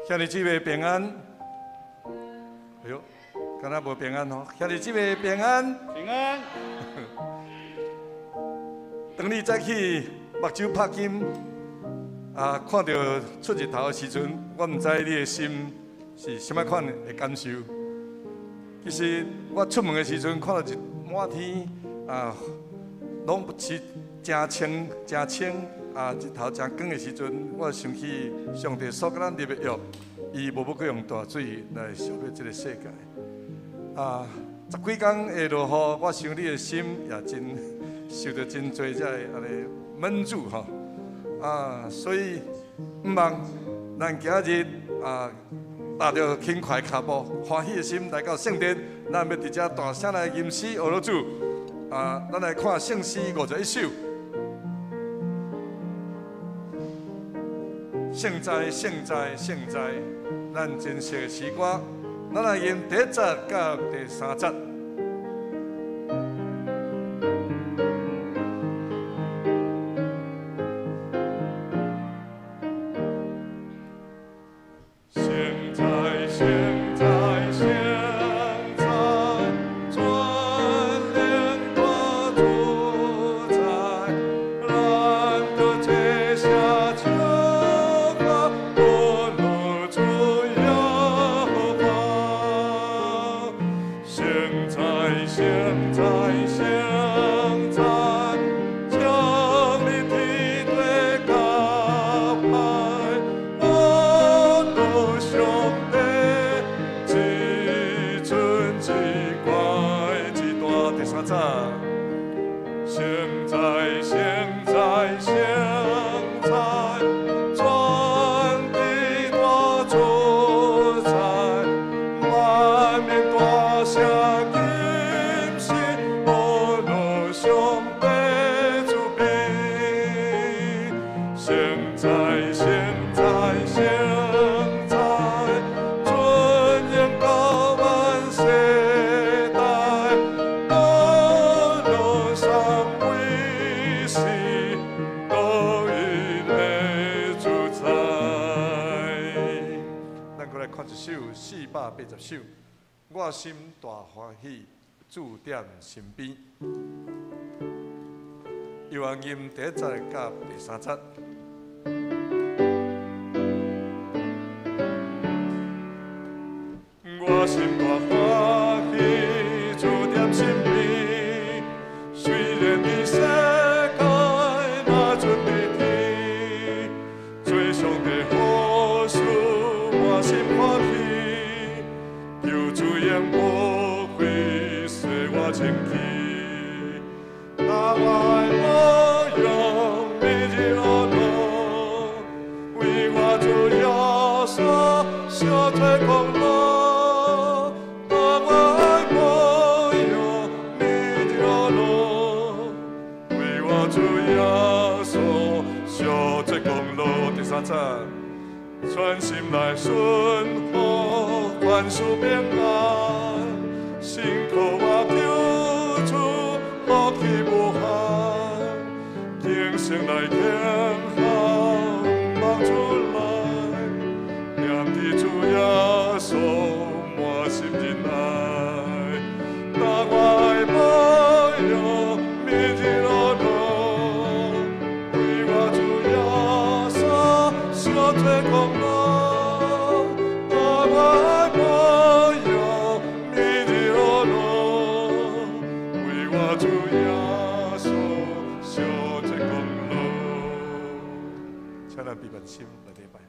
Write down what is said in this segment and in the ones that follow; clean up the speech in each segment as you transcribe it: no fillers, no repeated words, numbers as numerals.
兄弟姊妹平安。哎呦，敢若無平安吼。兄弟姊妹平安。平安。當你早起目睭拍金，啊，看著出日頭的時陣，我毋知你的心是啥物款的感受。其實我出門的時陣，看到一滿天啊，攏是誠清、誠清啊，日頭誠光的時陣，我想起上帝所佮咱立的約，伊無欲閣用大水來消滅這个世界。啊，十幾工會落雨，我想你的心也真受著真濟這个按呢悶住吼。啊，所以毋望咱今日啊，踏著輕快跤步，歡喜的心來到聖殿，咱欲佇遮大聲來吟詩學老主。啊，咱來看聖詩51首。聖哉，聖哉，聖哉！咱真實的詩歌，咱來吟第一節佮第三節。聖哉，聖哉，聖哉，全能大主宰，咱著齊聲唱歌，歡樂主耶和華。聖哉，聖哉，聖哉，將你天地加派，我的上帝，至尊至貴至大。第三節。聖哉，聖哉，聖哉，全地大主宰，萬民大聲吟詩，歡樂上帝主柄。聖哉，聖哉，聖哉，尊榮到萬世代，歡樂三位是獨一的主宰。咱閣來看一首480首，我心大歡喜，主踮身邊。約翰吟第一節佮第三節。我心大歡喜，主踮身邊。雖然佇世界若準佇天，做上帝好事，滿心歡歡喜，求主永保庇，洗我清氣。大我愛保養，每日樂樂，為我主耶穌小推功勞。大我愛保養，每日樂樂，為我主耶穌小推功勞。第三節，全心來順服，凡事平安，信靠我救主，福氣無限，虔誠來敬候，望主來，念佇主耶穌滿心仁愛，大我愛保養，每日樂樂，為我主耶穌小推功勞，大我愛保養，每日樂樂，為我主耶穌小推功勞。請咱閉目心來禮拜。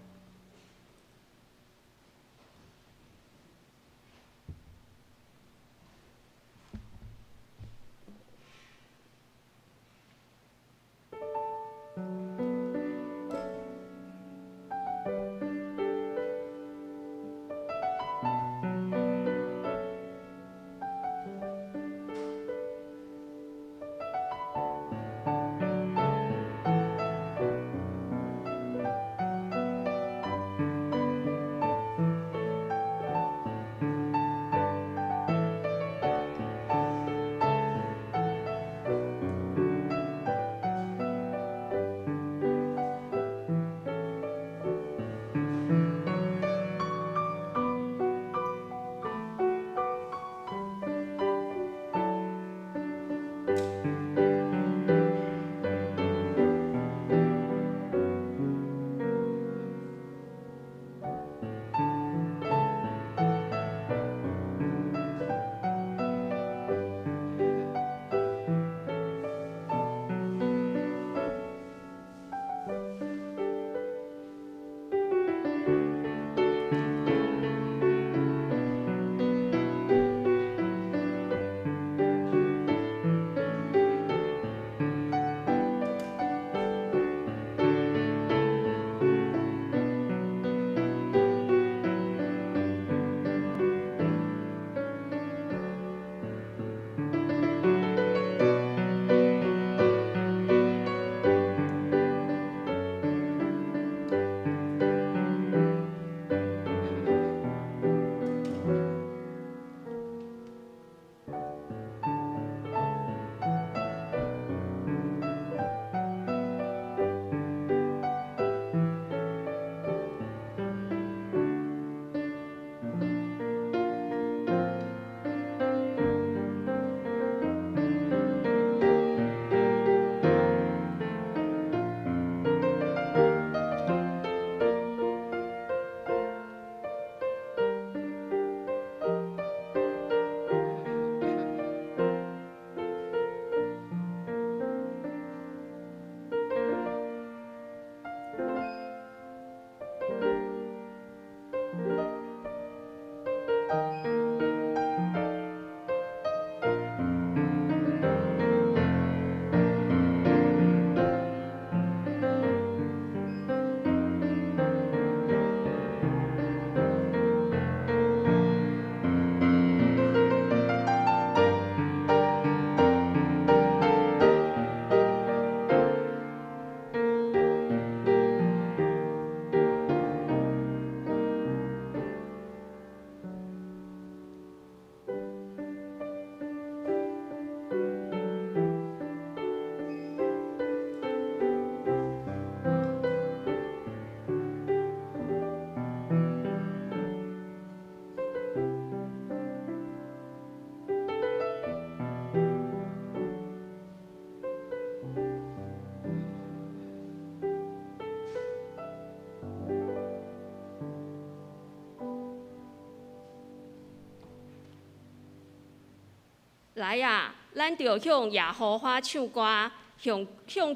來啊，咱著向耶和華唱歌，向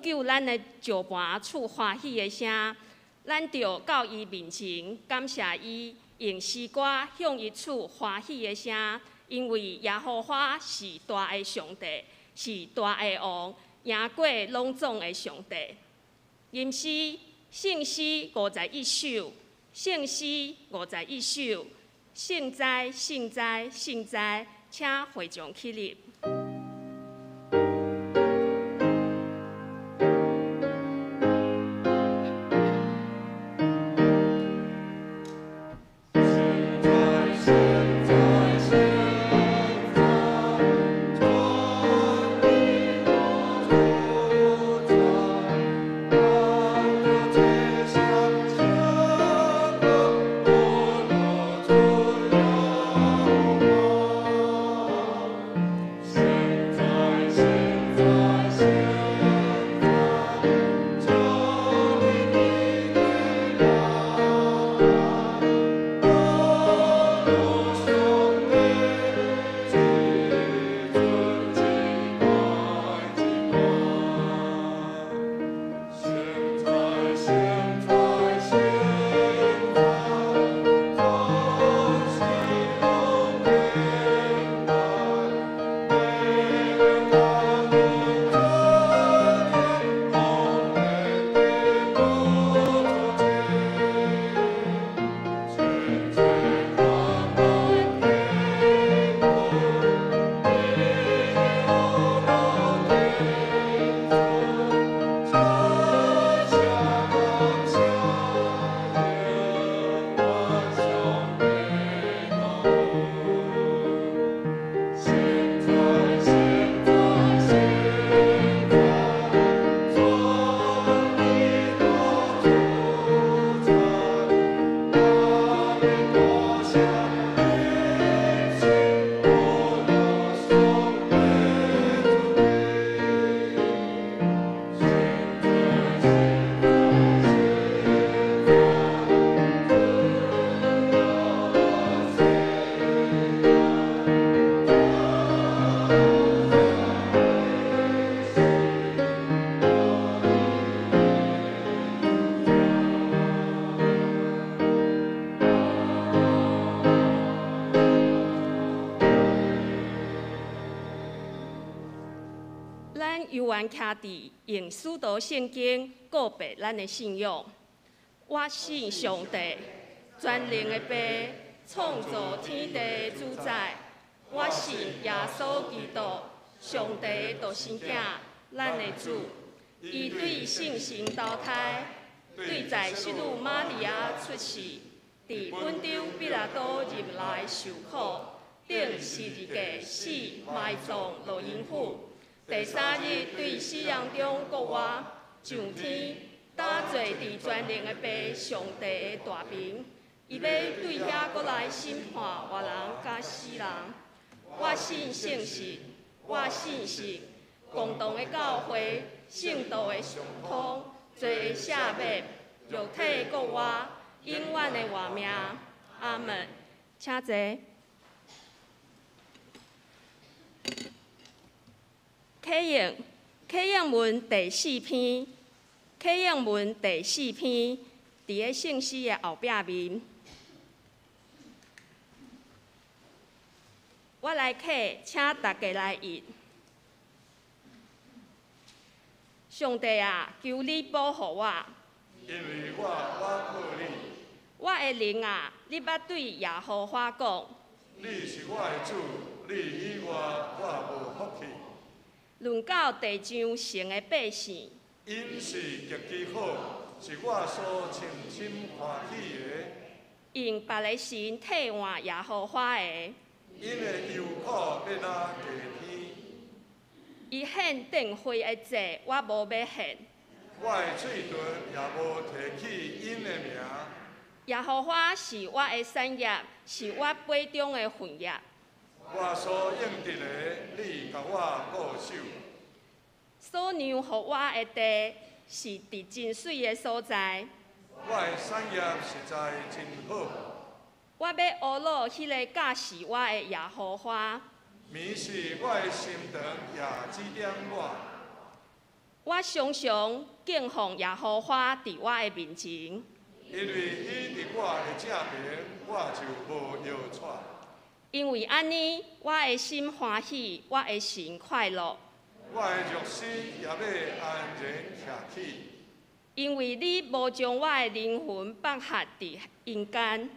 救咱的石磐出歡喜的聲。咱著到伊面前感謝伊，用詩歌向伊出歡喜的聲，因為耶和華是大的上帝，是大的王，贏過攏總的上帝。吟詩聖詩51首，聖詩51首，聖哉聖哉聖哉，請會眾起立。咱徛佇用使徒聖經告白咱的信仰。我信上帝，全能的父，創造天地的主宰。我信耶穌基督，上帝的獨生囝，咱的主。伊對聖神投胎，對在聖女瑪利亞出世，佇本丟彼拉多入內受苦，釘十字架死，埋葬落陰府。第三日對死人中復活，上天，搭坐佇全能的父上帝的大爿，伊欲對遐閣來審判活人佮死人。我信聖神，我信實，共同的教會，聖徒的相通，罪的赦免，肉體的復活，永遠的活命。阿門。請坐。啟應文第四篇，啟應文第四篇，佇个聖詩的後壁面，我來啟，請大家來譯。上帝啊，求你保護我，因為我靠你。我的靈啊，你捌對耶和華講，你是我的主，你以外我無福氣。論到地上神的百姓，𪜶是極其好，是我所深深歡喜的。用別个神替換耶和華的，𪜶的憂苦欲若過天。伊獻奠灰的祭，我無欲獻。我的喙唇也無提起𪜶的名。耶和華是我的產業，是我杯中的份業。我所應得的，你共我顧守。所讓予我的地，是佇真媠的所在。我的產業實在真好。我欲呵咾彼个教示我的耶和華。暝時我的心腸也指點我。我常常敬奉耶和華佇我的面前。因為伊佇我的正爿，我就無搖掣。因為按呢，我的心歡喜，我的神快樂。我的肉身也欲安然徛起。因為你無將我的靈魂放下佇陰間，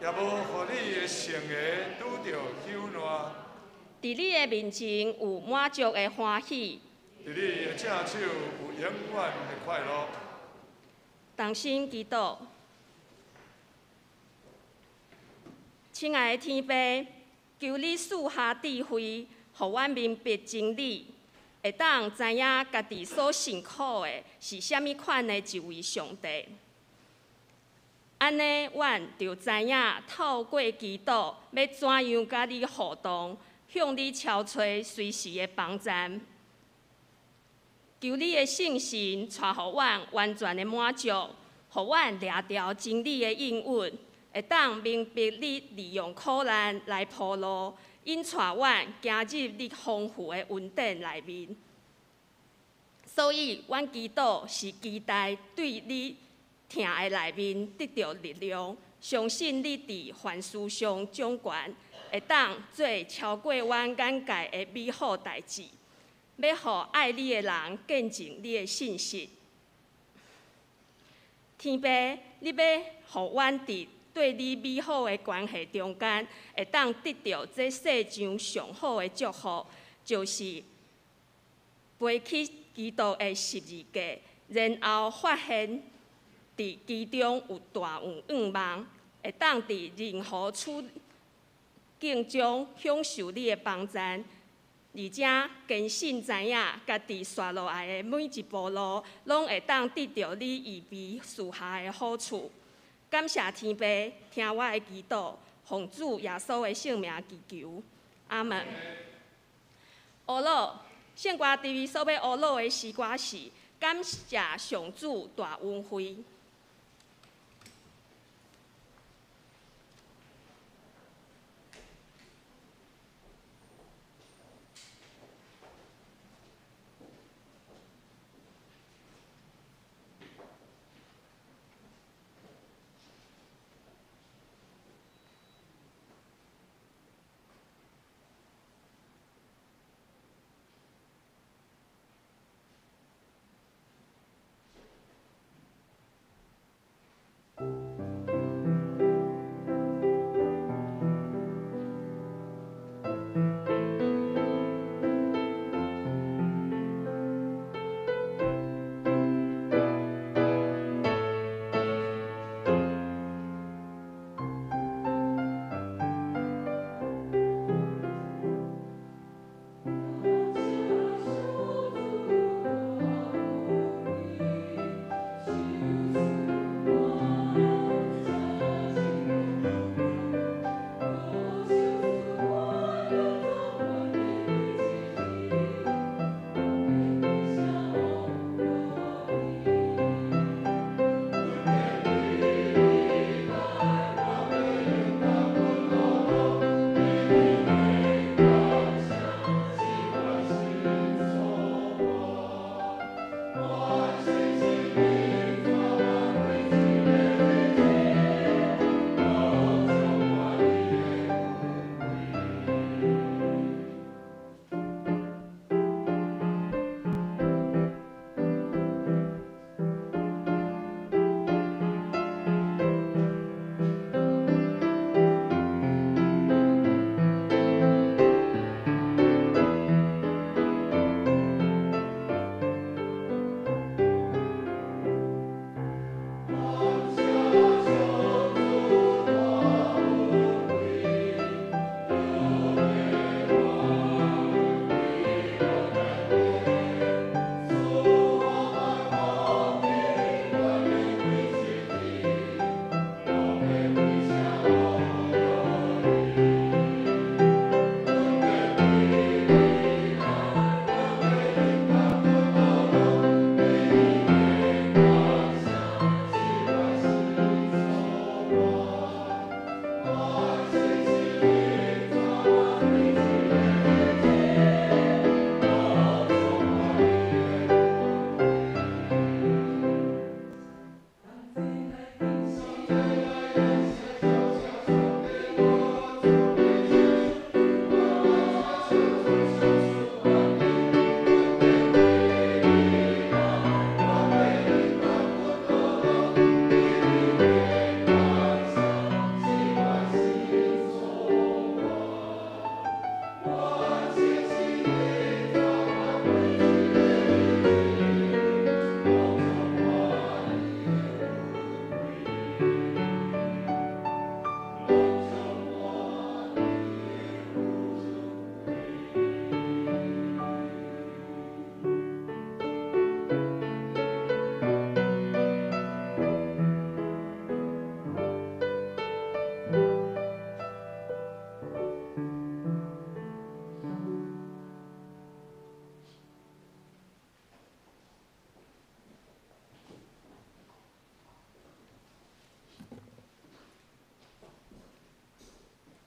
也無予你的聖的拄著朽爛。佇你的面前有滿足的歡喜，佇你的正手有永遠的快樂。同心祈禱，親愛的天父，求你賜下智慧，予阮明白真理，會當知影家己所信靠的是啥物款的一位上帝。按呢，阮就知影透過基督欲怎樣佮你互動，向你敲揣隨時的幫贊。求你的聖神帶予阮完全的滿足，予阮掠牢真理的應允，會當明白你利用苦難來鋪路，引帶阮行入你豐富的恩典內面。所以，阮祈禱是期待對你疼的內面得著力量，相信你佇凡事上掌權，會當做超過阮眼界的美好代誌。欲予愛你的人見證你的信實。天父，你欲予阮佇對你美好的關係中間，會當得著這世上上好的祝福，就是背起基督的十字架，然後發現佇其中有大願望，會當佇任何處境中享受你的幫贊。而且堅信知影，家己紲落來的每一步路，攏會當得著你預備賜下的好處。感謝天父，聽我的祈禱，奉主耶穌的聖名祈求，阿門。烏魯聖歌 TV 所欲烏魯的詩歌是感謝上主大恩惠。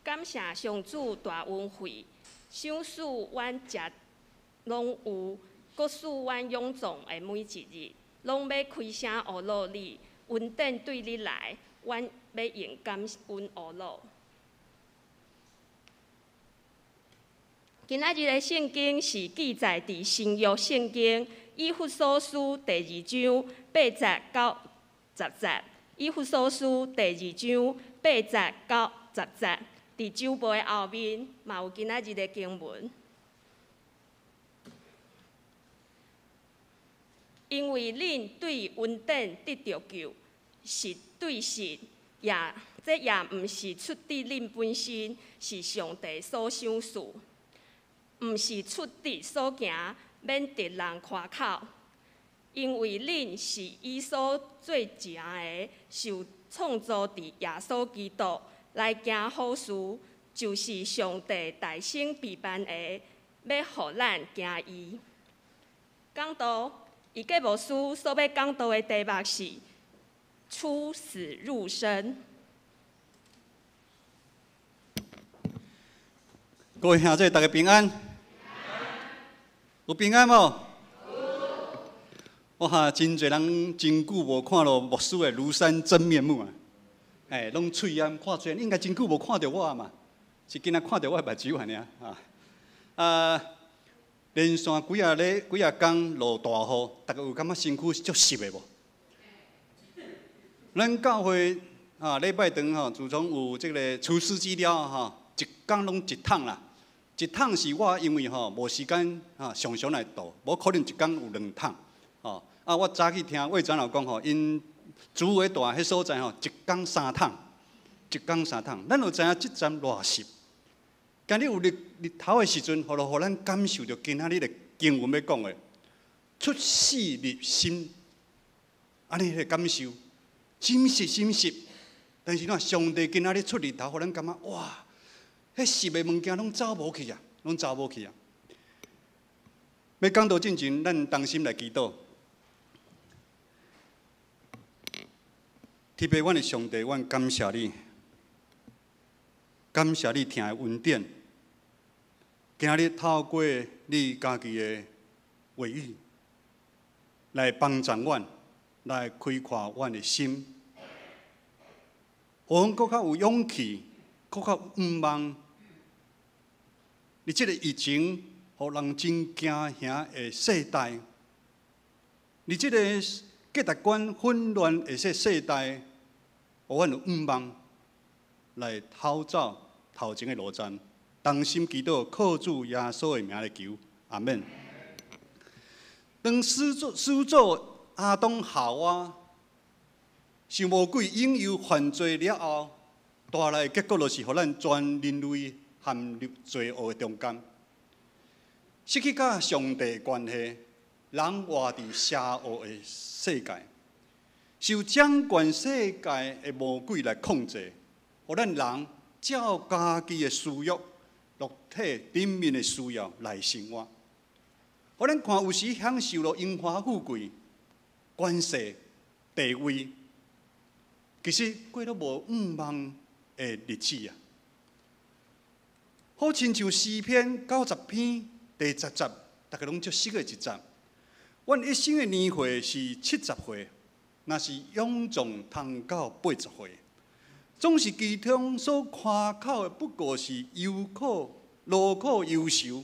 感謝上主大恩惠，賞賜阮食攏有，閣賜阮勇壯的每一日，攏欲開聲呵咾你，恩典對你來，阮欲用感恩呵咾。今仔日的聖經是記載佇新約聖經以弗所書第二章八節到十節。以弗所書第二章八節到十節，佇周報的後面嘛有今仔日的經文。因為恁對恩典得著救，是對信，也這也毋是出自恁本身，是上帝所賞賜。毋是出佇所行，免得人誇口。因為恁是伊所做成的，受創造佇耶穌基督來行好事，就是上帝大先備辦的，欲予咱行伊。講道，伊格牧師所欲講道的題目是出死入生。各位兄弟，大家平安。有平安無？我哈真濟人真久無看到牧師的廬山真面目啊！哎，攏喙罨看嘴，應該真久無看著我嘛？是今仔看著我的目睭按呢啊！啊，連續幾仔日、幾仔工落大雨，大家有感覺身軀足濕的無？咱教會啊，禮拜堂吼，自從有這個除濕機了吼，一工攏一桶啦。一桶是我因為吼無時間啊，常常來倒，無可能一工有兩桶吼。啊，我早起聽魏長老講吼，𪜶主委大彼所在吼，一工三桶，一工三桶。咱就知影這站偌濕。今日有日日頭的時陣，予咱感受著今仔日的經文欲講的，出死入生，按呢彼個感受，真實真實。但是若上帝今仔日出日頭，予咱感覺哇！彼濕的物件攏走無去啊，攏走無去啊！欲講道進前，咱同心來祈禱。天父，阮的上帝，阮感謝你，感謝你疼的恩典。今日透過你家己的話語來幫助阮，來開闊阮的心，予阮閣較有勇氣，閣較有向望。佇這個疫情，予人真驚嚇的世代，佇這個價值觀混亂的這世代，予阮有向望來逃走頭前的路程，同心祈禱，靠主耶穌的名來求，阿們。當始祖始祖亞當夏娃受魔鬼引誘犯罪了後，帶來的結果就是予咱全人類陷入罪惡的中間，失去佮上帝關係，人活佇邪惡的世界，受掌權世界的魔鬼來控制，予咱人照家己的私欲、肉體頂面的需要來生活。予咱看有時享受了榮華富貴、權勢、地位，其實過了無向望的日子啊！好親像詩篇90篇第十節，大家攏足熟的一節。阮一生的年歲是70歲，若是勇壯通到80歲，總是其中所誇口的不過是憂苦、勞苦、憂愁，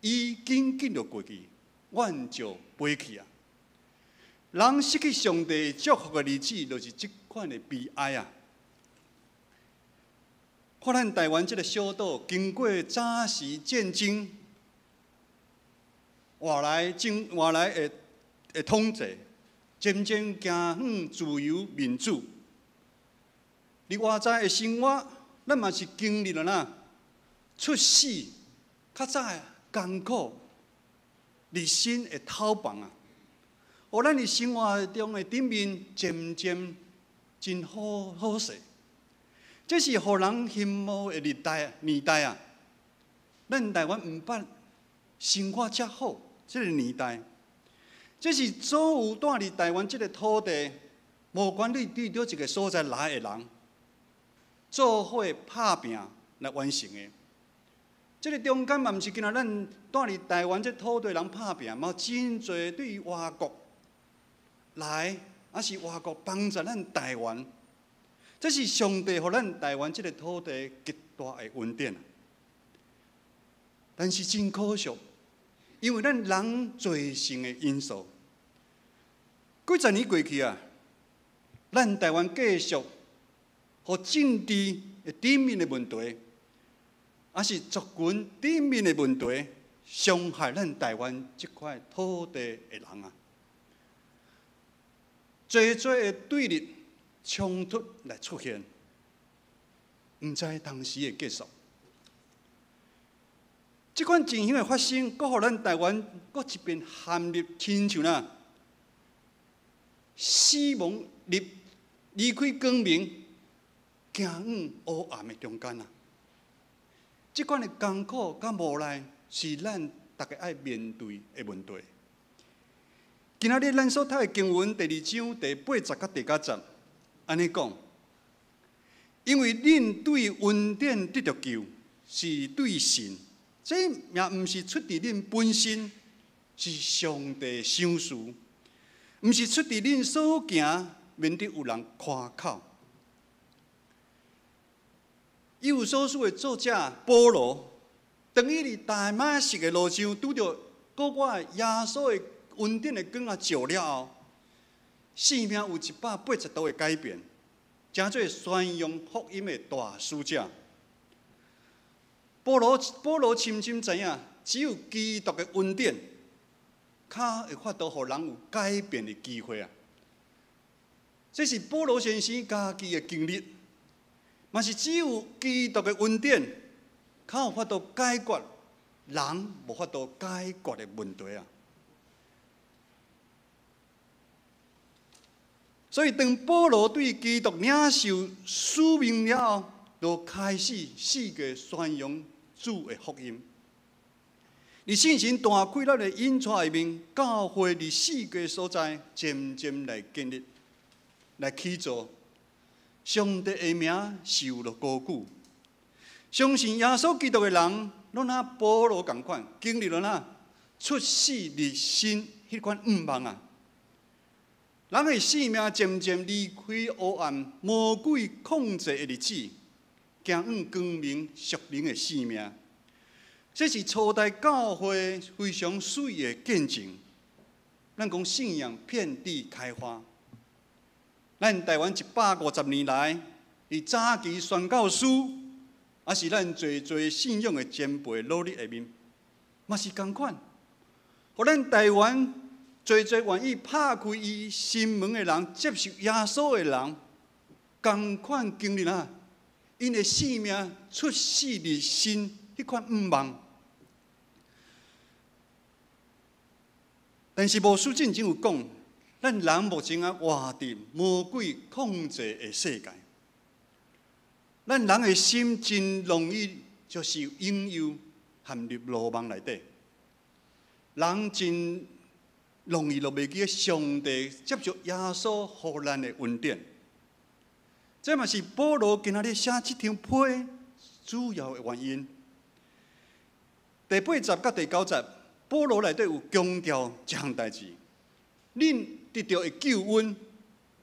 伊緊緊就過去，阮就飛去啊！人失去上帝祝福的日子，就是這款的悲哀啊！看咱台灣這個小島，經過早時戰爭，外來政外來的的統治，漸漸走向自由民主。佇外在的生活，咱嘛是經歷了哪出死較早的艱苦，日新的討飯啊！予咱佇生活中的頂面漸漸真好好勢。這是予人羨慕的日代年代啊！咱台灣毋捌生活遮好，這個年代，這是所有住佇台灣這個土地，無管你對佗一個所在來的人，做伙拍拚，來完成的。這个中間嘛，毋是干焦咱蹛佇台灣這土地人拍拚，嘛真濟對外國來，抑是外國幫助咱台灣。這是上帝予咱台灣這个土地極大的恩典。但是真可惜，因為咱人罪性的因素，幾十年過去啊，咱台灣繼續予政治的頂面的問題，抑是族群頂面的問題，傷害咱台灣這塊土地的人啊，濟濟的對立衝突來出現，毋知當時會結束。這款情形的發生，閣予咱台灣閣一遍陷入親像哪死亡入離開光明，行往黑暗的中間啊！這款的艱苦佮無奈，是咱逐家愛面對的問題。今仔日咱所讀的經文第二章第八節佮第九節，按呢講：因為恁對恩典得著救，是對信，這也毋是出佇恁本身，是上帝賞賜，毋是出佇恁所行，免得有人誇口。以弗所書的作者保羅，當伊佇大馬色的路上拄著閣外耶穌的恩典的光仔照了後，生命有180度的改變，成做宣揚福音的大使者。保羅保羅深深知影，只有基督的恩典，較會法度予人有改變的機會啊！這是保羅先生家己的經歷，嘛是只有基督的恩典，較有法度解決人無法度解決的問題啊！所以，當保羅對基督領受使命了後，就開始四界宣揚主的福音。佇聖神大開咱的引帶下面，教會佇四界所在漸漸來建立、來起造。上帝的名受著高舉。相信耶穌基督的人，攏若保羅仝款，經歷了哪出死入生彼款向望啊！人的生命漸漸離開黑暗、魔鬼控制的日子，行往光明屬靈的生命。這是初代教會非常媠的見證。咱講信仰遍地開花。咱台灣150年來，佇早期宣教師，抑是咱濟濟信仰的前輩努力下面，嘛是仝款。予咱台灣濟濟願意拍開伊心門的人，接受耶穌的人，仝款經歷啊，𪜶的生命出死入生彼款向望。但是牧師進前有講，咱人目前啊活佇魔鬼控制的世界，咱人的心真容易就受引誘陷入魯網內底，人真容易就袂記得上帝藉著耶穌予咱的恩典。這嘛是保羅今仔日寫這張批主要的原因。第八節佮第九節，保羅內底有強調一項代誌：恁得著的救恩，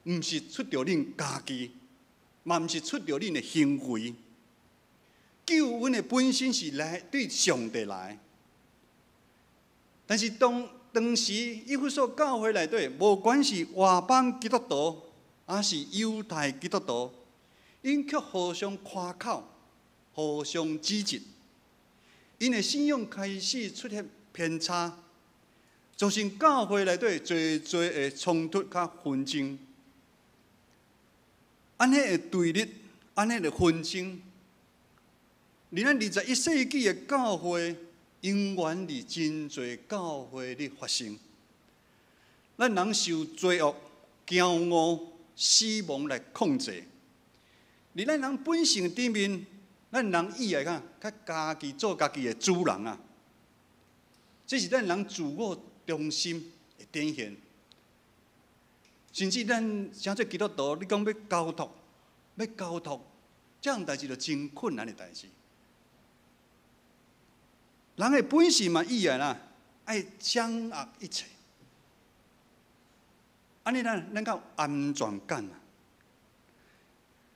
毋是出著恁家己，嘛毋是出著恁的行為。救恩的本身是來對上帝來，但是當當時以弗所教會內底，無管是外邦基督徒，抑是猶太基督徒，𪜶卻互相誇口、互相指責，𪜶的信仰開始出現偏差，造成教會內底濟濟的衝突佮紛爭。按呢的對立，按呢的紛爭，佇咱21世紀的教會，永遠佇真濟教會咧發生。咱人受罪惡、驕傲、死亡來控制。佇咱人本性頂面，咱人意愛較較家己做家己的主人啊！這是咱人自我中心的展現。甚至咱成做基督徒，你講欲交託，欲交託，這項代誌就真困難的代誌。人的本性嘛，意愛啦，愛掌握一切。按呢咱較有安全感啊。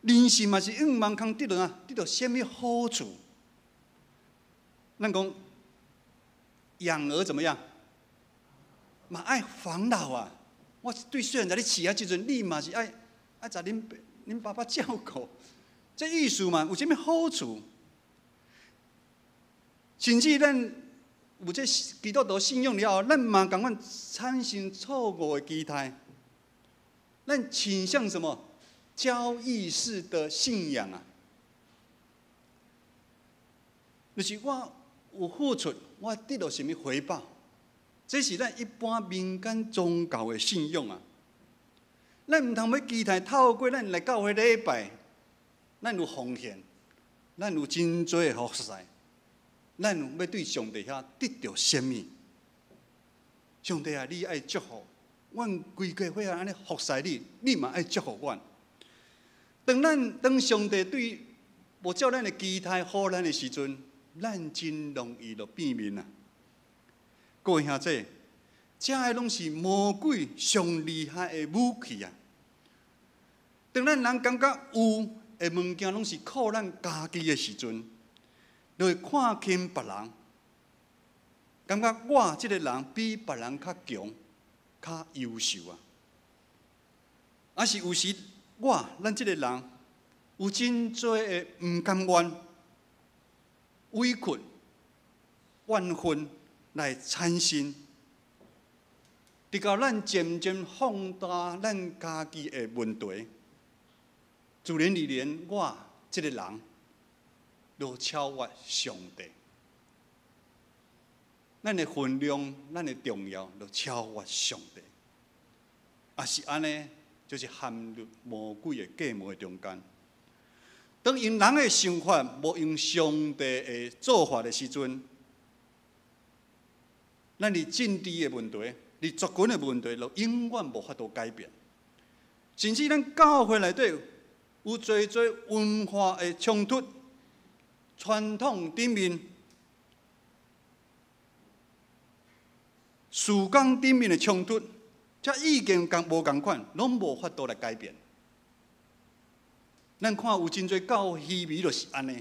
人性嘛是向望通得到啊，得到啥物好處？咱講養兒怎麼樣？嘛愛防老啊！我對細漢在你飼啊時陣，你嘛是愛共恁爸爸照顧。這意思嘛，有啥物好處？甚至咱有這基督徒信仰了後，咱嘛仝款產生錯誤的期待。咱傾向什麼？交易式的信仰啊！就是我有付出，我得到啥物回報？這是咱一般民間宗教的信仰啊！咱毋通欲期待透過咱來教會禮拜，咱有奉獻，咱有真濟的服侍，咱欲對上帝遐得著啥物？上帝啊，你愛祝福阮規家伙仔按呢服侍你，你嘛愛祝福阮。當上帝對無照咱的期待予咱的時陣，咱真容易就變面啊！各位兄弟，這个攏是魔鬼上厲害的武器啊！當咱人感覺有的物件攏是靠咱家己的時陣，就會看輕別人，感覺我這个人比別人較強、較優秀啊！抑是有時咱這个人有真濟的毋甘願、委屈、怨恨來產生，直到咱漸漸放大咱家己的問題，自然而然，我這个人就超越上帝。咱的分量、咱的重要，就超越上帝。也是按呢，就是陷入魔鬼的計謀的中間。當用人的想法，無用上帝的做法的時陣，咱佇政治的問題、佇族群的問題，就永遠無法度改變。甚至咱教會內底有濟濟文化的衝突、傳統頂面、事工頂面的衝突，這意見仝無仝款，攏無法度來改變。咱看有真濟教會虛微就是按呢，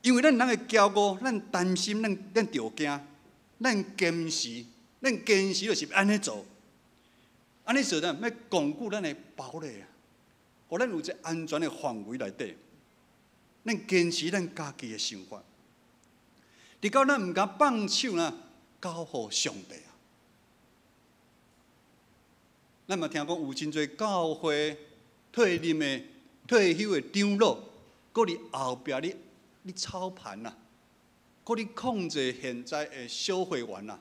因為咱人的驕傲，咱擔心，咱著驚，咱堅持就是按呢做，按呢做咱欲鞏固咱的堡壘啊，予咱有一個安全的範圍內底，咱堅持咱家己的想法，直到咱毋敢放手呢，交予上帝啊。咱嘛聽講有真濟教會退任的、退休的長老，閣佇後壁咧操盤啊，閣咧控制現在的小會員啊，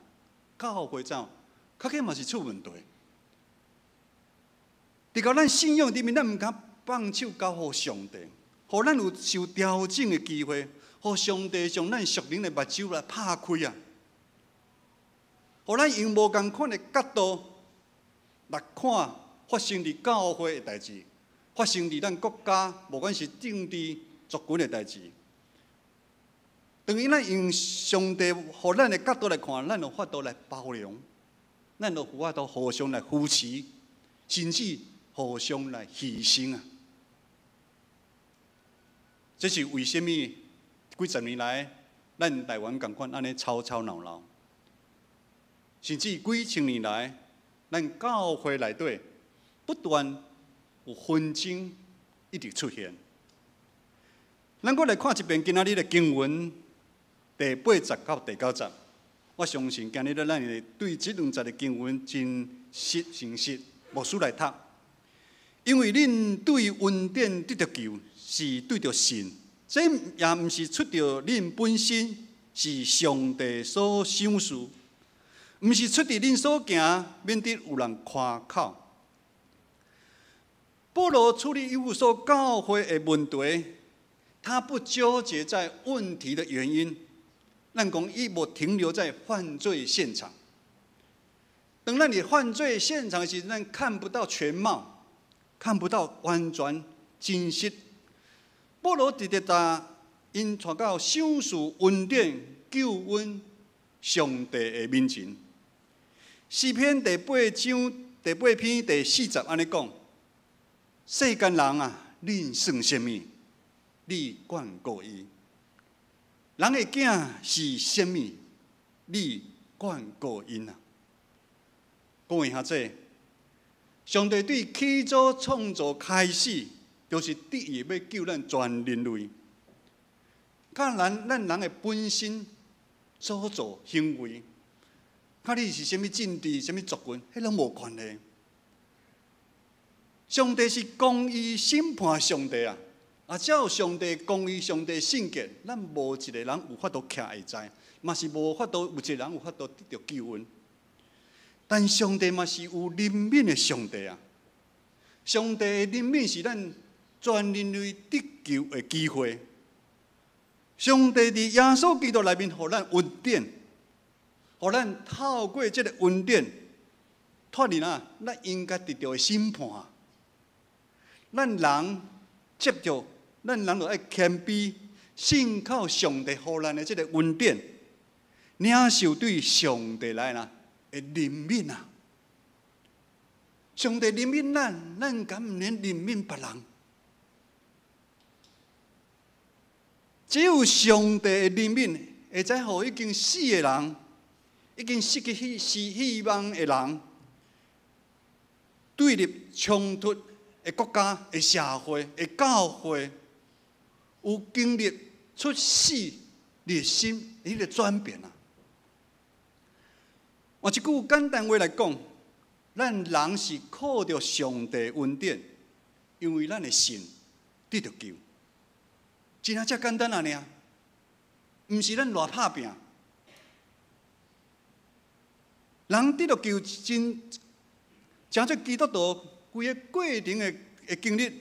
教會長，較起嘛是出問題。直到咱信仰裡面，咱毋敢放手交予上帝，予咱有受調整的機會，予上帝將咱屬靈的目睭來拍開啊，予咱用無仝款的角度來看發生佇教會的代誌，發生佇咱國家，無管是政治族群的代誌。當咱用上帝予咱的角度來看，咱有法度來包容，咱有法度互相來扶持，甚至互相來犧牲啊！這是為啥物幾十年來，咱台灣仝款按呢吵吵鬧鬧，甚至幾千年來，咱教會內底不斷有紛爭一直出現。咱閣來看一遍今仔日的經文第八節到第九節，我相信今日咱會對這兩節的經文真實誠實，牧師來讀。因為恁對恩典得著救，是對著信，這也毋是出著恁本身，是上帝所賞賜，毋是出佇恁所行，免得有人誇口。保羅處理以弗所教會的問題，他不糾結在問題的原因，咱講伊無停留在犯罪現場。當咱佇犯罪現場時，咱看不到全貌，看不到完全真實。保羅直直佇 𪜶帶到賞賜恩典救恩上帝的面前。詩篇第八章第八篇第四節按呢講：世間人啊，恁算啥物？你眷顧伊；人的囝是啥物？你眷顧𪜶啊！各位兄弟，上帝對起初創造開始，就是旨意欲救咱全人類。佮咱人的本身所做行為，佮你是啥物政治、啥物族群，彼攏無關係。上帝是公義審判上帝啊！啊，照上帝公義、上帝聖潔，咱無一個人有法度徛會在，嘛是無法度有一個人有法度得著救恩。但上帝嘛是有憐憫的上帝啊！上帝的憐憫是咱全人類得救的機會。上帝佇耶穌基督內面，予咱恩典，予咱透過這个恩典脫離啊，咱應該得著的審判。咱人接著，咱人就愛謙卑，信靠上帝予咱的這个恩典，領受對上帝來啦的憐憫啊！上帝憐憫咱，咱敢毋免憐憫別人？只有上帝的憐憫，會使予已經死的人，已經失去希望的人，對立衝突的國家、的社會、的教會，有經歷出死入生彼个轉變啊！換一句簡單話來講，咱人是靠著上帝恩典，因為咱的信得著救。真正遮簡單按呢爾，毋是咱偌拍拚。人得著救真，成做基督徒規个過程的的經歷，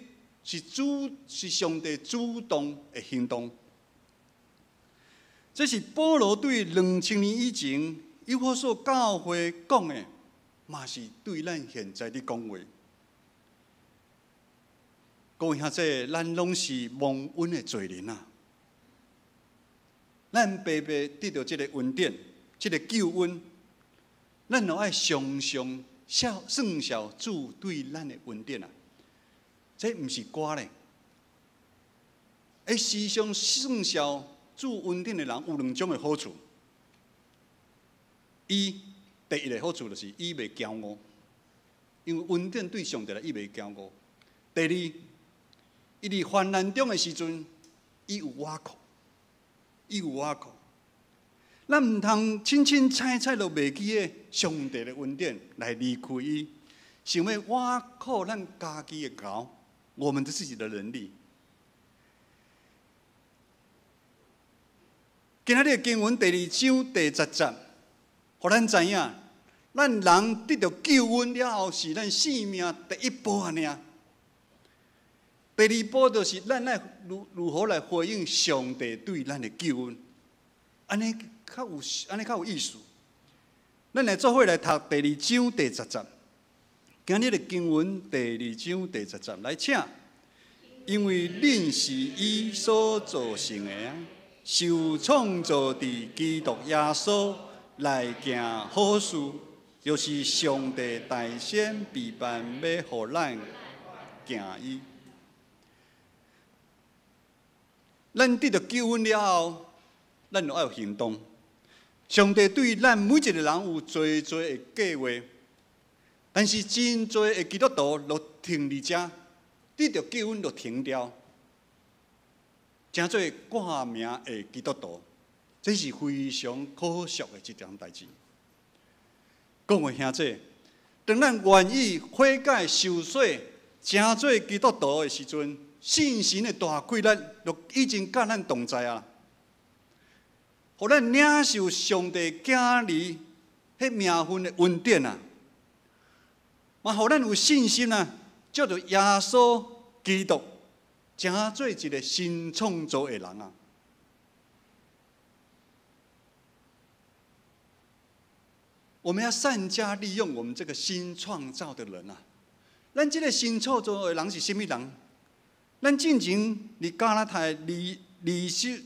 是上帝主動的行動。這是保羅對2000年以前以弗所教會講的，嘛是對咱現在佇講話。各位兄弟，咱攏是蒙恩的罪人啊！咱白白得著這个恩典，這个救恩，咱著愛常常算數主對咱的恩典啊！這毋是歌咧。時常算數主恩典的人有兩種的好處。伊第一个好處就是伊袂驕傲，因為恩典對上帝來，伊袂驕傲。第二，伊佇患難中的時陣，伊有倚靠，伊有倚靠。咱毋通凊凊彩彩就袂記得上帝的恩典來離開伊，想欲倚靠咱家己的𠢕，我們的自己的能力。今仔日的經文第二章第十節，予咱知影，咱人得著救恩了後，是咱生命第一步按呢。第二步就是咱愛如何來回應上帝對咱的救恩，按呢較有意思。咱來做伙來讀第二章第十節。今日的經文第二章第十節，來請。因為恁是伊所造成的啊，受創造佇基督耶穌來行好事，就是上帝大先備辦欲予咱行伊。咱得著救恩了後，咱就愛有行動。上帝對咱每一個人有濟濟的計劃，但是真濟的基督徒就停佇遮，得著救恩就停掉，成做掛名的基督徒，這是非常可惜的一件代誌。各位兄弟，當咱願意悔改受洗，成做基督徒的時陣，聖神的大氣力就已經佮咱同在啊！予咱領受上帝囝兒彼名分的恩典啊！嘛，予咱有信心啊，藉著耶穌基督，成做一个新創造的人啊！我們要善加利用我們這個新創造的人啊！咱這个新創造的人是啥物人？咱進前佇加拉太二2章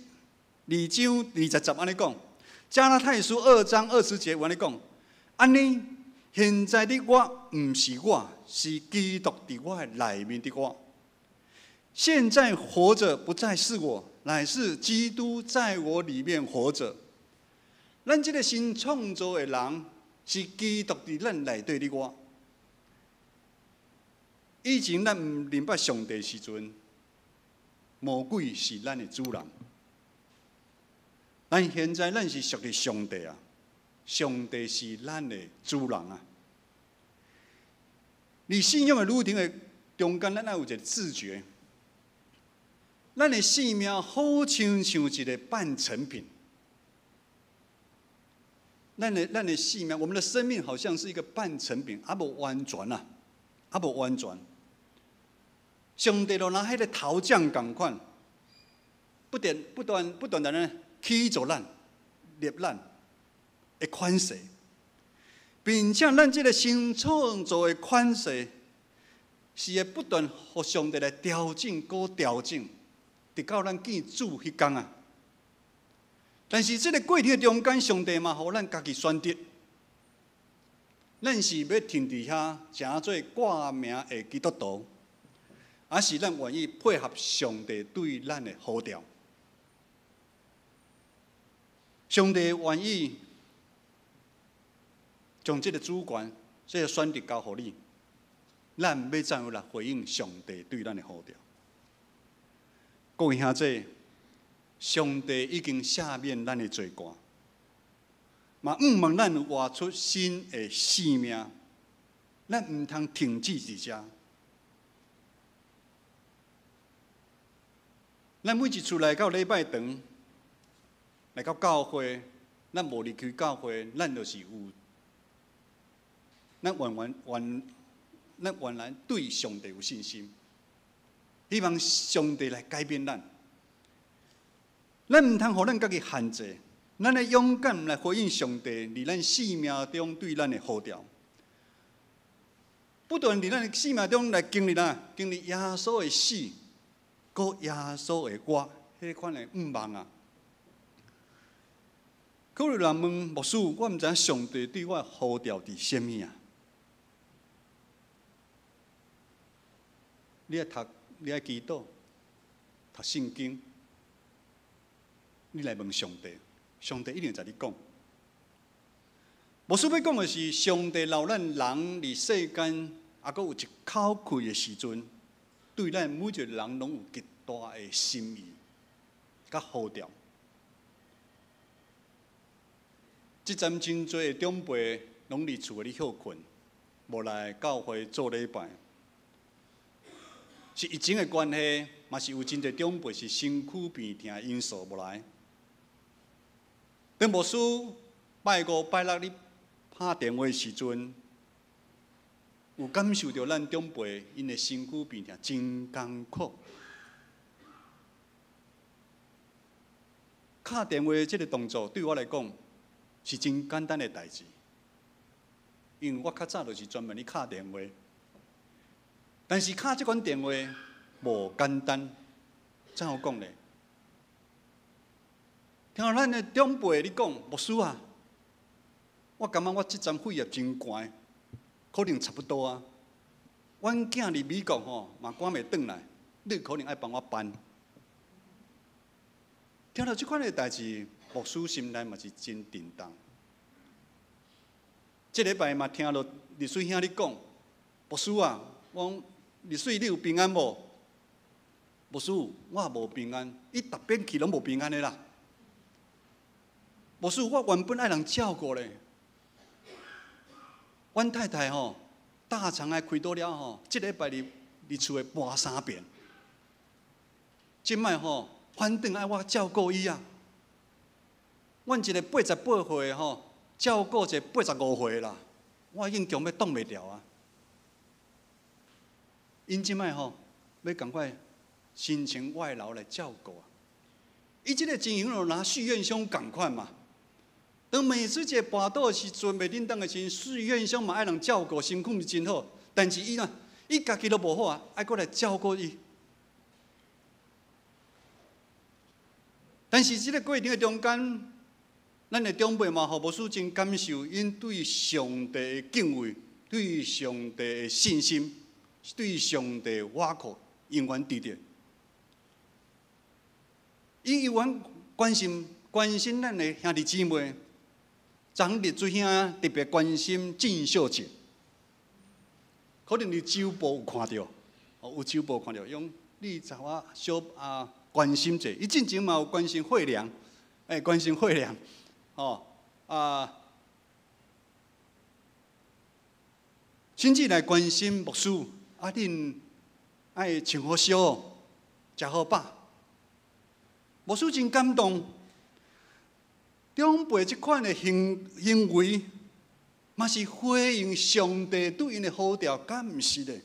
20節按呢講，加拉太書二章二十節按呢講，按呢現在的我毋是我，是基督佇我的內面的我。現在活著不再是我，乃是基督在我裡面活著。咱這個新創造的人，是基督佇咱內底的我。以前咱毋認捌上帝時陣，魔鬼是咱的主人。但現在咱是屬於上帝啊，上帝是咱的主人啊。佇信仰的旅程的中間，咱愛有一個自覺，咱的生命好親像一個半成品。咱的生命，我們的生命好像是一個半成品，猶無完全啊，猶無完全。上帝就若彼個陶匠仝款，不斷不斷不斷的呢起做咱、捏咱的款式，並且咱這個新創造的款式，是會不斷予上帝來調整、閣調整，直到咱見主彼工啊。但是這個過程中間，上帝嘛予咱家己選擇，咱是欲停佇遐，成做掛名的基督徒，還是咱願意配合上帝對咱的呼召？上帝願意將這個主權、這個選擇交予你，咱欲怎樣來回應上帝對咱的呼召？各位兄弟，上帝已經赦免咱的罪過，嘛向望咱活出新的生命，咱毋通停止佇遮。咱每一次來到禮拜堂，來到教會，咱無離開教會，咱就是有，咱原原原，咱原來對上帝有信心，希望上帝來改變咱。咱毋通予咱家己限制，咱愛勇敢來回應上帝佇咱生命中對咱的呼召，不斷佇咱的生命中來經歷啦，經歷耶穌的死，閣耶穌的活，彼款的向望啊。可能有人問牧師，我毋知影上帝對我的呼召佇啥物啊？你愛讀，你愛祈禱，讀聖經，你來問上帝，上帝一定會共你講。牧師欲講的是，上帝留咱人佇世間，猶閣有一口氣的時陣，對咱每一個人攏有極大的心意，佮呼召。這陣真濟的長輩攏佇厝內咧歇睏，無來教會做禮拜，是疫情的關係，嘛是有真濟長輩是身軀病痛的因素無來。當牧師拜五拜六咧拍電話的時陣，有感受著咱長輩𪜶的身軀病痛真艱苦。敲電話這個動作對我來講是真簡單的代誌，因為我較早就是專門咧敲電話，但是敲這款電話無簡單，怎樣講呢？聽咱的長輩咧講，牧師啊，我感覺我這陣血壓真懸，可能差不多啊。阮囝佇美國吼，嘛趕袂轉來，你可能愛幫我搬。聽著這款的代誌，牧師心內嘛是真震動。這禮拜嘛聽著麗水兄咧講，牧師啊，我講麗水你有平安無？牧師，我也無平安，伊逐遍去攏無平安的啦。牧師，我原本愛人照顧咧，阮太太吼大腸癌開刀了吼，這禮拜佇佇厝內跋三遍，這擺吼反轉愛我照顧伊啊。阮一個88歲的吼，照顧一個85歲啦，我已經強欲擋袂牢啊。𪜶這擺吼欲仝款申請外勞來照顧啊。伊這個情形就若許願兄仝款嘛。當每次一個跋倒的時陣，袂振動的時陣，許願兄嘛愛人照顧，身軀毋是真好，但是伊若伊家己都無好啊，愛閣來照顧伊。但是這个過程的中間，咱的長輩嘛，予牧師真感受，𪜶對上帝的敬畏，對上帝的信心，對上帝的倚靠，永遠佇著。𪜶永遠關心關心咱的兄弟姊妹，昨昏麗水兄特別關心鄭秀姐，可能佇周報有看著，哦，有周報看著，用你知我小啊關心者，伊進前嘛有關心惠良，欸，關心惠良，吼啊，甚至來關心牧師，啊，恁愛穿好少，食好飽。牧師真感動，長輩這款的行行為，嘛是回應上帝對𪜶的呼召，敢毋是咧？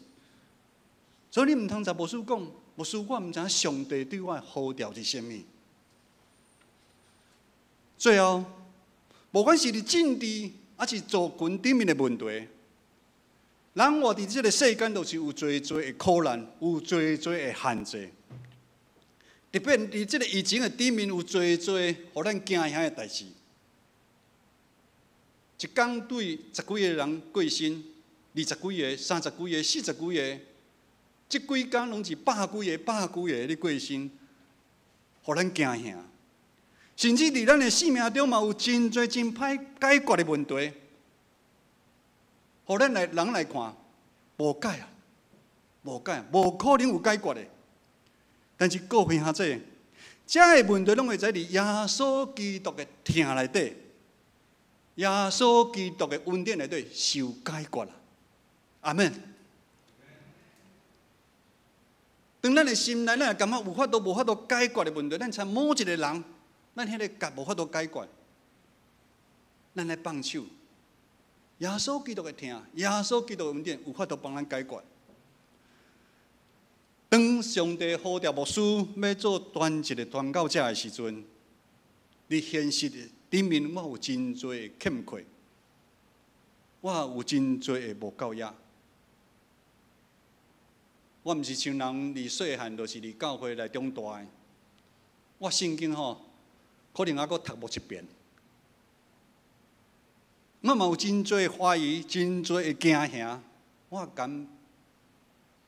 所以你毋通共牧師講，牧師我毋知影上帝對我的呼召是啥物。最後，無管是佇政治，抑是族群頂面的問題，人活佇這个世間，就是有濟濟的苦難，有濟濟的限制。特別佇這个疫情的頂面，有濟濟予咱驚嚇的代誌。一工對十幾个人過身，二十幾个、三十幾个、四十幾个，這幾工攏是百幾个、百幾个咧過身，予咱驚嚇。甚至佇咱的生命中嘛，有真濟真歹解決的問題，予咱來人來看，無解啊，無解，無可能有解決的。但是各位兄弟，這个問題攏會使佇耶穌基督的疼內底，耶穌基督的恩典內底受解決啦。阿們。當咱的心內，咱會感覺有法度無法度解決的問題，咱親某一個人，咱彼個結無法度解決，咱來放手。耶穌基督的疼，耶穌基督的恩典，有法度幫咱解決。當上帝呼召牧師欲做全職的傳教者的時陣，佇現實的頂面，我有真濟的欠缺，我有真濟的無夠額。我毋是像人佇細漢，就是佇教會來長大的。我聖經吼，可能猶閣讀無一遍。我嘛有真濟懷疑，真濟的驚嚇，我敢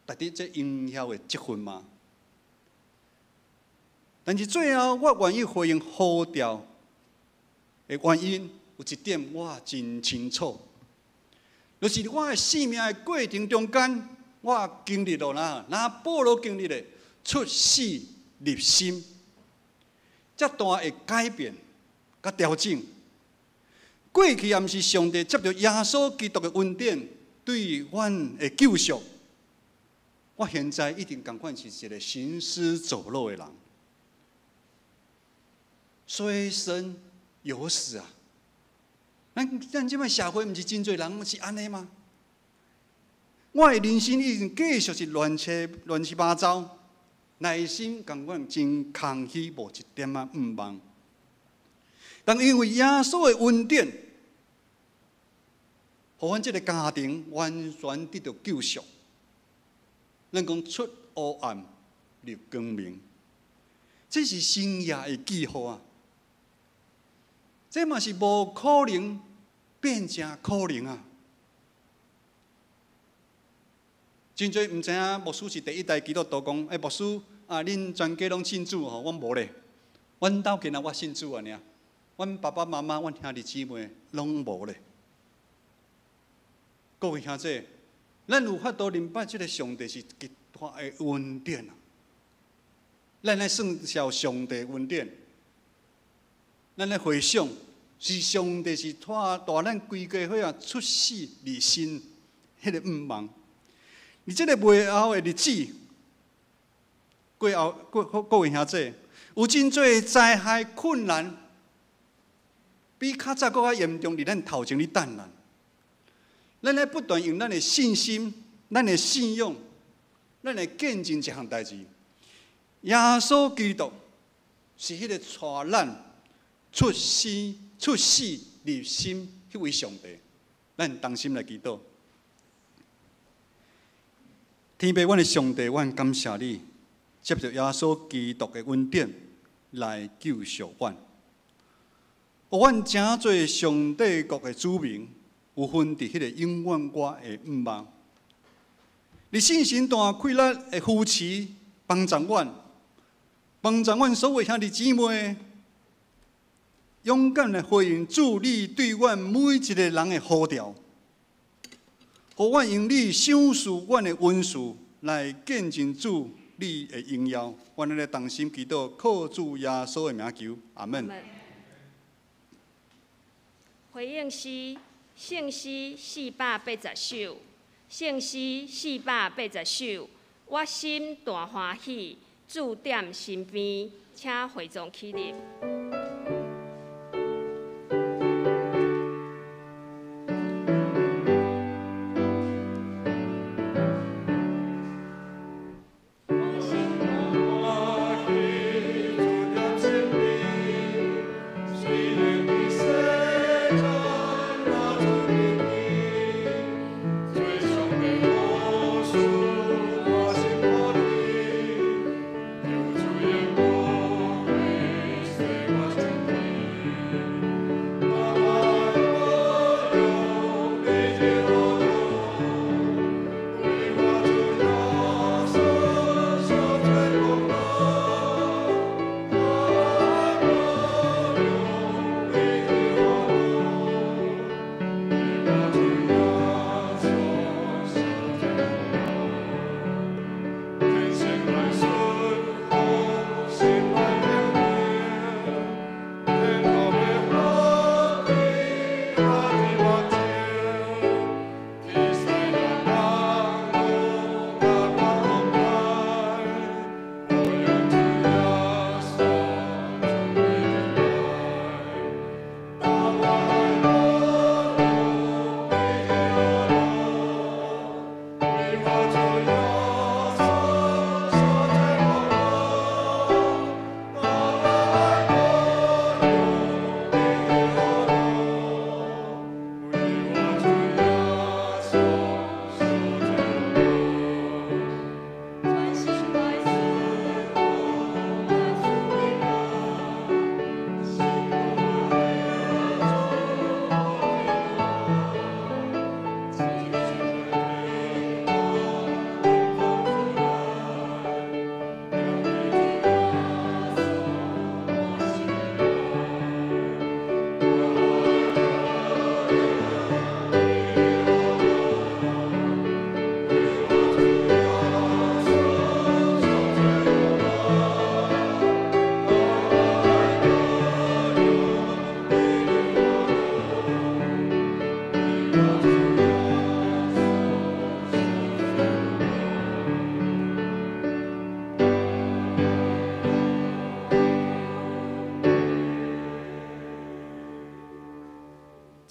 值得這榮耀的職分嗎？但是最後，我願意回應呼召的原因，有一點我真清楚，就是我的生命的過程中間，我經歷了哪，若保羅經歷的出死入生，這大的改變佮調整。過去也毋是上帝藉著耶穌基督的恩典對阮的救贖。我現在一定仝款是一個行屍走肉的人，雖生猶死啊！咱咱這擺社會毋是真濟人是按呢嗎？我的人生已經繼續是亂七亂七八糟，內心仝款真空虛，無一點仔向望。但因為耶穌的恩典，予阮這个家庭完全得著救贖。咱講出黑暗入光明，這是神爺的記號啊！這嘛是無可能變成可能啊！真濟毋知影牧師是第一代基督徒，講欸，牧師啊，恁全家攏信主吼，阮無咧，阮兜干焦我信主爾，阮爸爸媽媽、阮兄弟姊妹攏無咧。各位兄弟，咱有法度明白這个上帝是極大的恩典啊！咱來算數上帝恩典，咱來回想，是上帝是帶帶咱規家伙仔出死入生，彼个向望。佇這个末後的日子，過後各各位兄弟，有真濟災害困難，比較早閣較嚴重，佇咱頭前咧等咱。咱咧不斷用咱的信心、咱的信仰、咱來見證一項代誌。耶穌基督是彼個帶咱出死、出死入生彼位上帝。咱同心來祈禱。天父，阮的上帝，阮感謝你，藉著耶穌基督的恩典，來救贖阮，予阮成做上帝國的子民，有份佇彼个永遠我的向望。你聖神大氣力的扶持，幫助阮，幫助阮所有兄弟姊妹，勇敢來回應主你對阮每一个人的呼召，予阮用你賞賜阮的恩賜來見證主你的榮耀。阮來同心祈禱，靠主耶穌的名求，阿門。回應詩，聖詩480首，聖詩480首，我心大歡喜，主踮身邊，請會眾起立。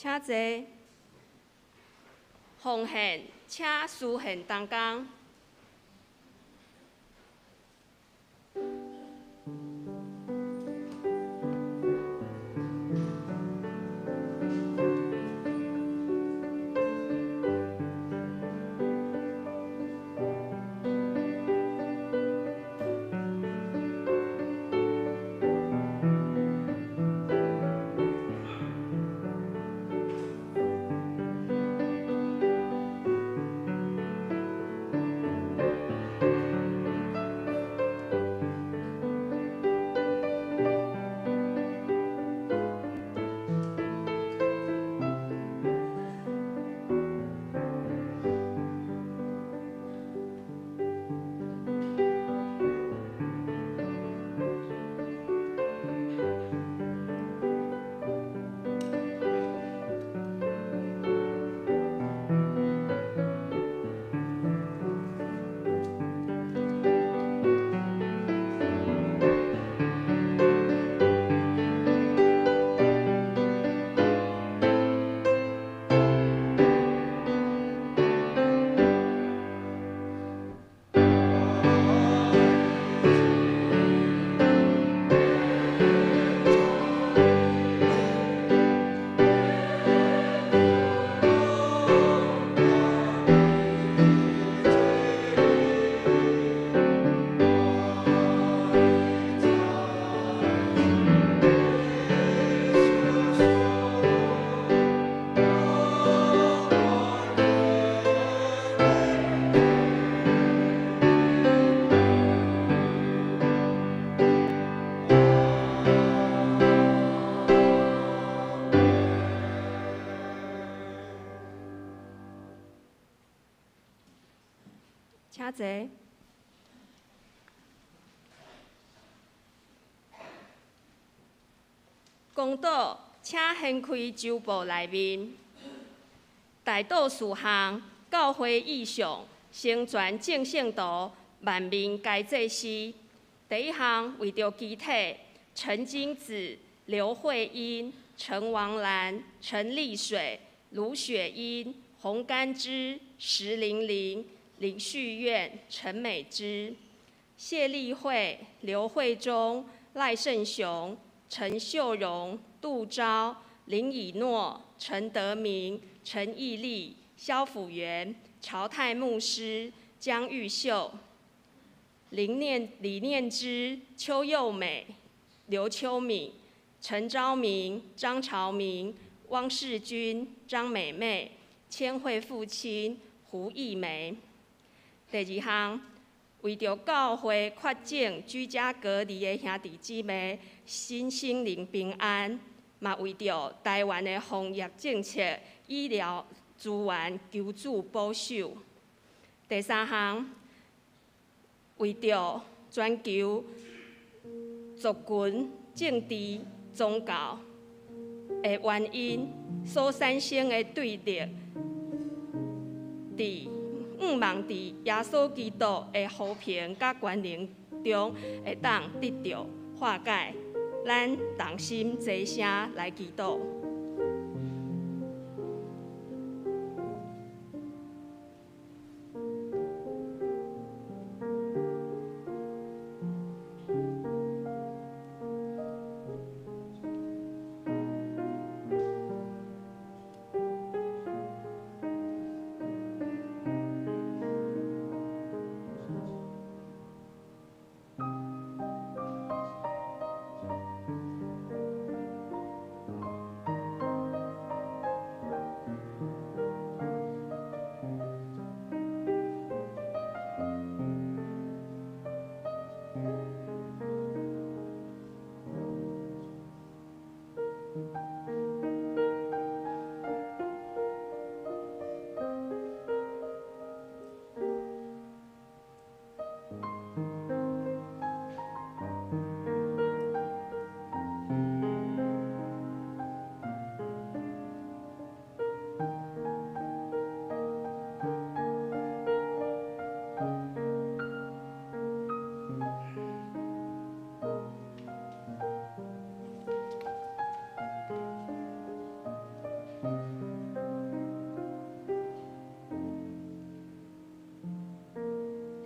請坐。奉獻，請司獻同工。請坐。公道，請掀開周報內面。代禱事項，教會意向，成全眾聖徒，萬民皆祭司。第一項為著肢體，陳金子、劉慧英、陳王蘭、陳麗水、盧雪英、洪甘之、石玲玲、林旭苑、陳美芝、謝麗慧、劉慧忠、賴勝雄、陳秀榮、杜昭、林以諾、陳德明、陳義立、蕭輔元、曹泰牧師、江玉秀、李念之、邱幼美、劉秋敏、陳昭明、張朝明、汪世君、張美妹、千惠父親、胡義梅。第二項，為著教會確診居家隔離的兄弟姊妹身心靈平安，嘛為著台灣的防疫政策、醫療資源求主保守。第三項，為著全球族群、政治、宗教的原因所產生的對立，佇向望佇耶穌基督的和平佮權能中，會當得著化解。咱同心齊聲來祈禱。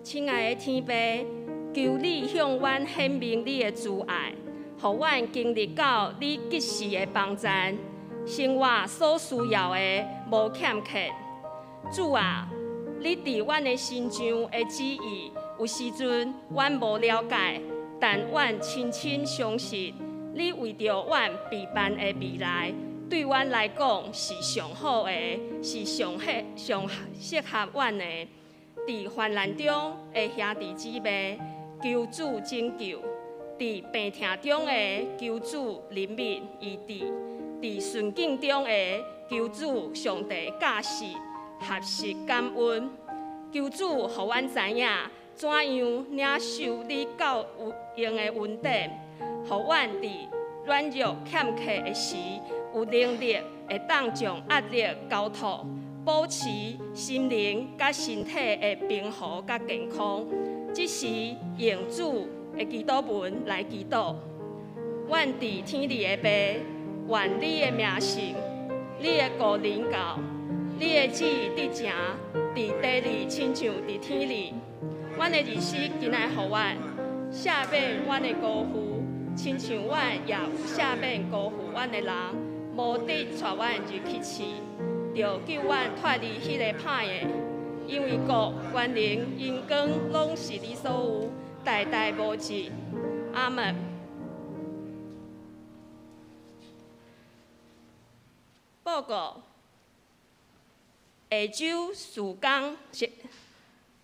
親愛的天父，求你向阮顯明你的慈愛，予阮經歷到你及時的幫贊，生活所需要的無欠缺。主啊，你佇阮的身上的旨意，有時陣阮無了解，但阮深深相信，你為著阮備辦的未來，對阮來講是上好的，是上適合阮的。佇患難中的兄弟姊妹，求主拯救；佇病痛中的，求主憐憫醫治；佇順境中的，求主上帝教示學習感恩。求主予阮知影怎樣領受你夠有用的恩典，予阮佇軟弱欠缺的時，有能力會當將壓力交託。保持心靈佮身體的平和佮健康，這是用主的祈禱文來祈禱。阮佇天裡的父，願你的名聖，你的國臨到，你的旨意得成，佇地裡親像佇天裡。阮的日子今仔予阮，赦免阮的辜負，親像阮也有赦免辜負阮的人，無得帶阮入去試。著救阮脫離彼个歹的，因為國、權能、榮光攏是你所有，代代無盡。阿門。報告：下週事工，下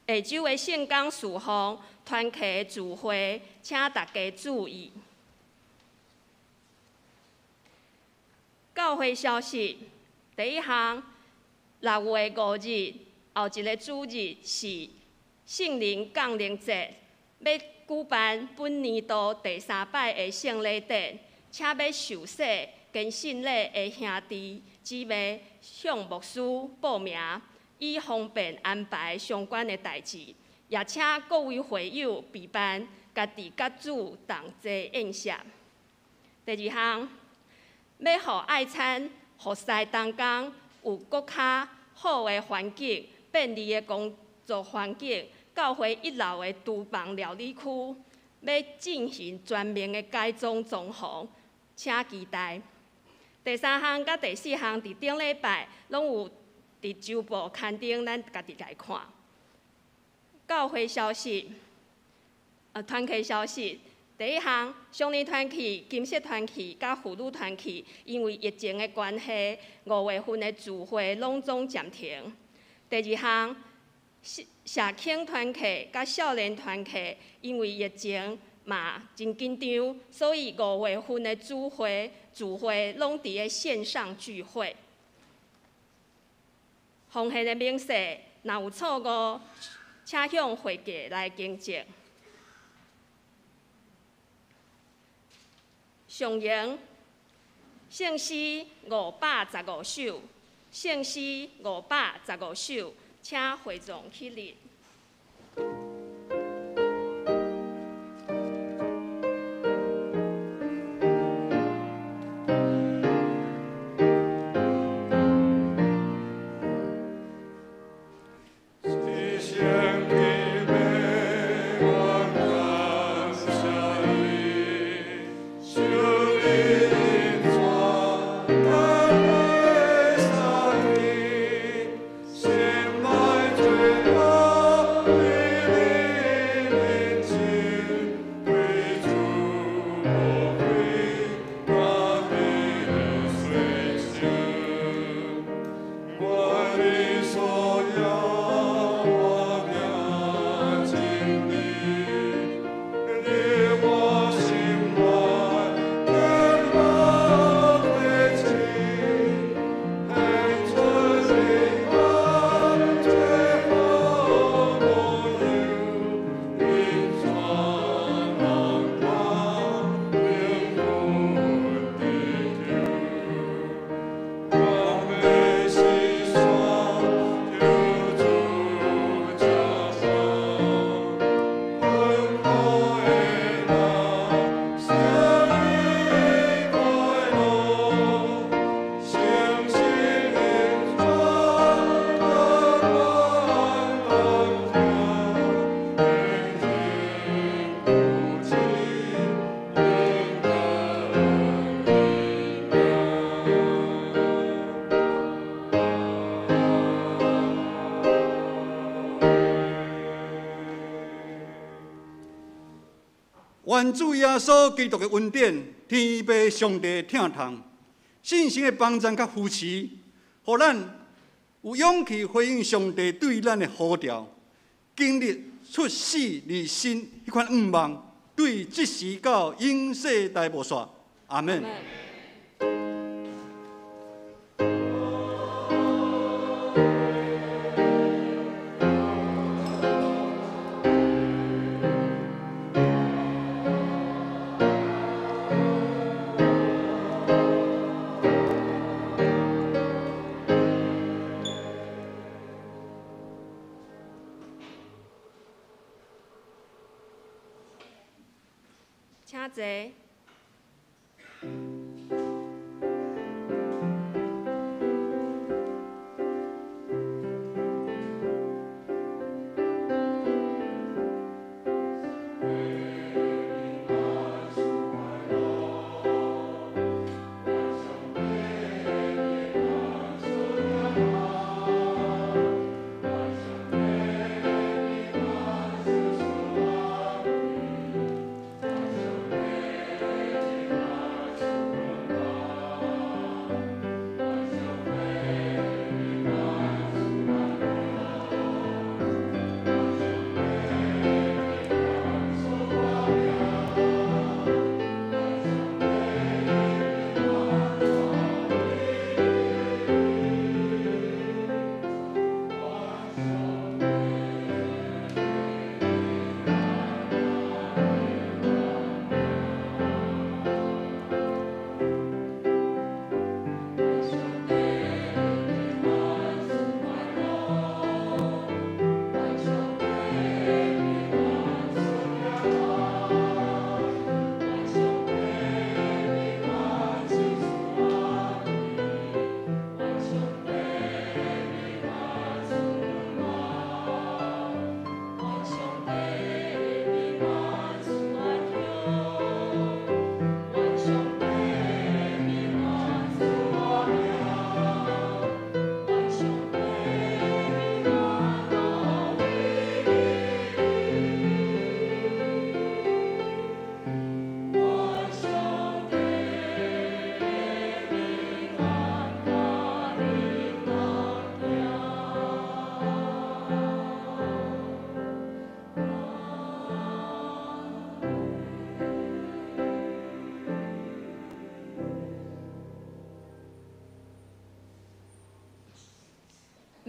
週的聖工事奉團契聚會，請大家注意。教會消息。第一項，6月5日後一个主日是圣灵降临节欲举办本年度第三摆的圣礼典，请欲受洗坚信礼的兄弟姊妹向牧师报名，以方便安排相关的代志。也请各位会友备办家己佮主同齐宴席。第二项，欲予爱餐服侍同工有阁较好的环境、便利的工作环境，教会一楼的厨房料理区欲进行全面的改装装潢，请期待。第三项佮第四项，伫顶礼拜拢有伫周报刊登，咱家己来看。教会消息，团契消息。第一项，少年团契、金色团契佮妇女团契，因为疫情的关系，5月份的聚会拢总暂停。第二项，社青团契佮少年团契，因为疫情嘛真紧张，所以5月份的聚会拢伫咧线上聚会。奉献的明细，若有错误，请向会计来更正。上营圣诗515首，圣诗515首，请会众起立。愿主耶稣基督的恩典、天父上帝疼痛、圣神的帮助佮扶持，予咱有勇气回应上帝对咱的呼召，经历出死入生彼款愿望，对这时到永世代无煞。阿们。请坐。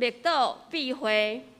默禱、避諱。